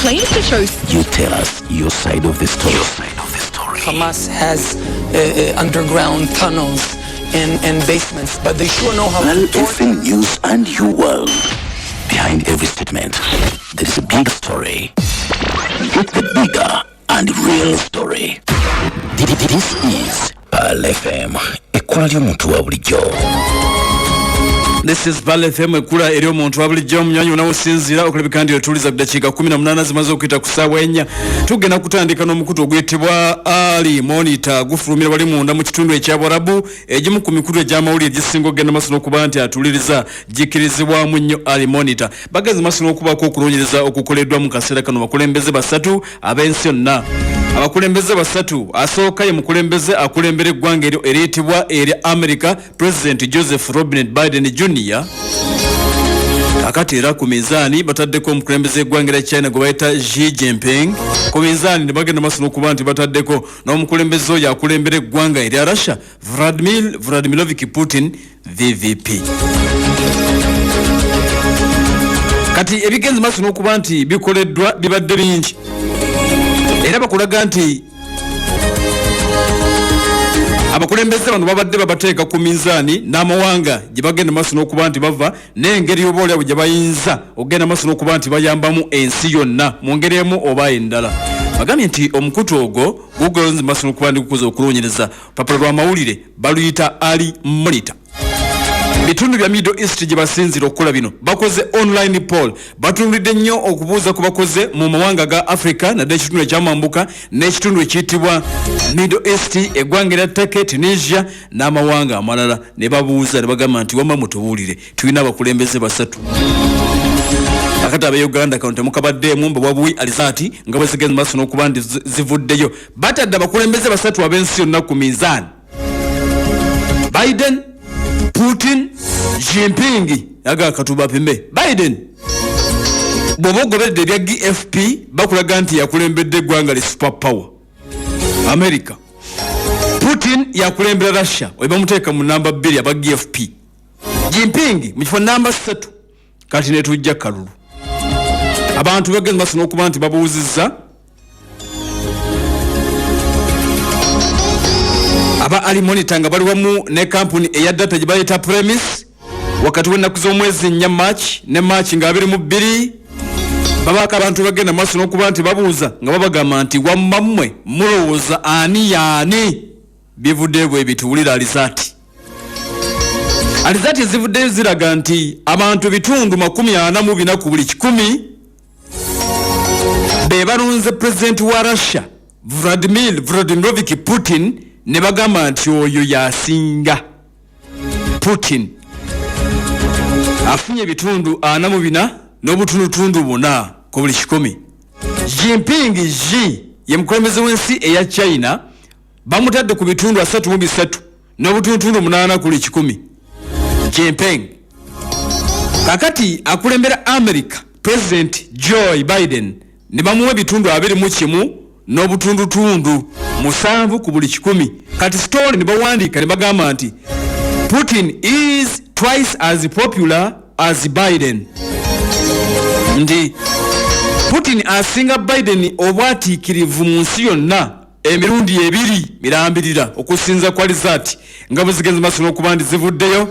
Claims to show You tell us your side of the story. Your side of the story. Hamas has underground tunnels and basements, but they sure know how Pearl to torture. FM News and your world. Behind every statement, there is a big story. Get the bigger and real story. This is Pearl FM. Ekkula ly'omuntu wa bulijjo. This is Pearl FM, ekkula eri omuntu wa bulijjo. Omunywanyi onawosinziira okulabika nti otuuliza ku dakiika 18 zimaze okuyita ku ssaawa 4. Tugenda kutandika n'omukutu oguyitibwa Al Monitor, gufulumira wali munda mu kitundu ekya Bwarabu. Egimu ku mikutu egy'amawulire egisinga okugenda maaso n'okuba nti atuuliriza gikirizibwamu nnyo. Al Monitor bagenze maaso n'okubaako okunoonyereza okukoleddwa mu kaseera kano. Bakulembeze basatu ab'ensi yonna, abakulembeze basatu. Asooka ye mukulembeze akulembera eggwanga eryo eriyitibwa erya America, President Joseph Robinette Biden Jr. Kakati era ku minzaani bataddeko omukulembeze eggwanga erya China gwe bayita Xi Jinping. Ku minzaani ne bagenda maaso n'okuba nti bataddeko n'omukulembeze oyo akulembera eggwanga erya Russia, Vladimir Vladimirovich Putin, VVP. Kati ebigenze maaso n'okuba nti bikoleddwa bibadde bingi, era bakulaga nti abakulembeze bano babadde babateeka ku minzaani n'amawanga gye bagenda maaso n'okuba nti bava, n'engeri oba oliawo gye bayinza okugenda maaso n'okuba nti bayambamu ensi yonna mu ngeri emu oba endala. Bagambye nti omukutu ogwo gugenze maaso n'okuba nti gukoze okunoonyereza. Olupapula lw'amawulire baluyita Al Monitor. Bitundu bya Middle East gye basinzira okukola bino. Bakoze online poll, batunulidde nnyo okubuuza ku bakoze mu mawanga ga Africa, naddala ekitundu ekyamambuka n'ekitundu ekiyitibwa Middle East, eggwanga erya Turkey, Tunisia n'amawanga amalala, ne babuuza ne bagamba nti, "Wamma mutubuulire, tulina abakulembeze basatu." Akati abe Uganda kano temukabaddeemu, mbawabuwi alizaati nga bwe zigenze maaso n'okuba nti zivuddeyo. Batadde abakulembeze basatu ab'ensi yonna ku minzaani: Biden, Putin, Jinping. Aga katubapime. Biden, bw'oba ogoberedde ebya GFP, bakulaga nti yakulembedde eggwanga li super power America. Putin yakulembera Russia, oyo bamuteeka mu namba 2 aba GFP. Jinping mu kifo namba 3. Kati netujja kalulu. Abantu bagenze maaso n'okuba nti babuuzizza aba Al Monitor nga bali wamu ne kampuni eya data gye bayita Premise. Wakati w'ennaku z'omwezi 4 March ne March nga 22, babaako abantu bagenda maaso n'okuba nti babuuza nga babagamba nti, "Wamma mmwe mulowooza ani yaani?" Bivuddeyo bwe bituwulira. Alizaati ezivuddeyo ziraga nti abantu bitundu 44 ku buli 100 be balonze pulezidenti wa Russia, Vladimir Vladimirovich Putin, ne bagamba nti oyo yasinga. Putin afunye ebitundu 44 n'obutundutundu 4 ku buli 100. Jinping Xi ye mukulembeze w'ensi eya China, bamutadde ku bitundu 33 n'obutundutundu 8 ku buli 100, Jinping. Kakati akulembera America, President Joe Biden, ne bamuwa ebitundu 21 n'obutundutundu 7 ku buli 100. Kati story ne bawandiika ne bagamba nti Putin is twice as popular as Biden, nti Putin asinga Biden obwatiikirivu mu nsi yonna emirundi ebiri mirambirira, okusinza kwa lizaati nga bwe zigenze maaso n'okuba nti zivuddeyo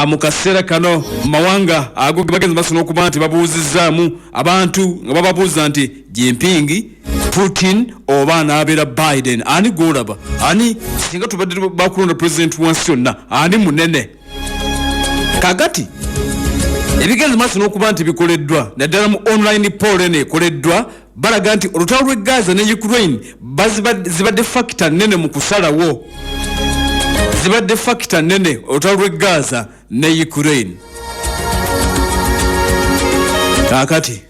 mu kaseera kano mu mawanga ago ge bagenze maaso n'okuba nti babuuzizzaamu abantu nga bababuuza nti, Jinping, Putin oba anaabeera Biden, ani gwolaba? Ani singa tubadde bakulonda pulezidenti wansi yonna, ani munene? Kakati ebigenze maaso n'okuba nti bikoleddwa, naddala mu online poll eno ekoleddwa, balaga nti olutalo lw'e Gaza ne Ukraine zibadde factor nene mu kusalawo, zibadde factor nene, olutalo lw'e Gaza ne Ukraine. Kakati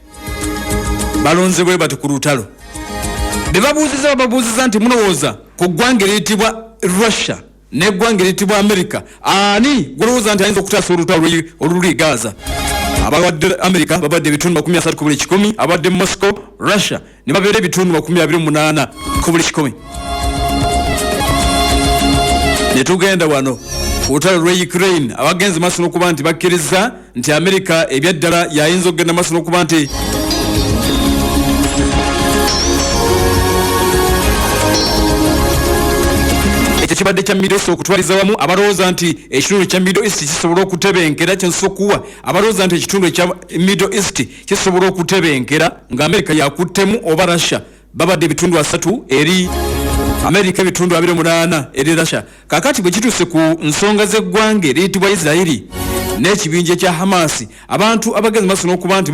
balonze bwe bati ku lutalo. Be babuuziza, bababuuziza nti, "Mulowooza ku ggwanga eriyitibwa Russia n'eggwanga eriyitibwa America, ani gwolowooza nti ayinza okutaasa olutalo oluli Gaza?" Ababadde America babadde ebitundu 30 ku buli 100, abadde Moscow, Russia, ne babeera ebitundu 28 ku buli 100. Ne tugenda wano ku lutalo lw'e Ukraine, abagenzi maaso n'okuba nti bakkiriza nti America ebyaddala yayinza okugenda maaso n'okuba nti Ekyo kibadde kya Middle East okutwaliza wamu. Abalowooza nti ekitundu kya Middle East kisobola okutebenkera, kyensobola okuwa abalowooza nti ekitundu ekya Middle East kisobola okutebenkera nga Amerika yakuttemu oba Russia, babadde ebitundu 30 eri Amerika, ebitundu 28 eri Russia. Kakati bwe kituuse ku nsonga z'eggwanga eriyitibwa Isirairi n'ekibinja ekya Hamasi, abantu abagenzi maaso n'okuba nti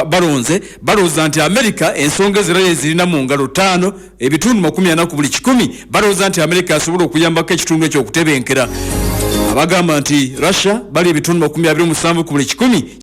balonze balowooza nti Amerika ensonga ezo era zirina mu ngalo 5, ebitundu 40 ku buli kikumi balowooza nti Amerika asobola okuyambako ekitundu ekyo okutebenkera. Abagamba nti Russia bali ebitundu 27 ku buli kikumi.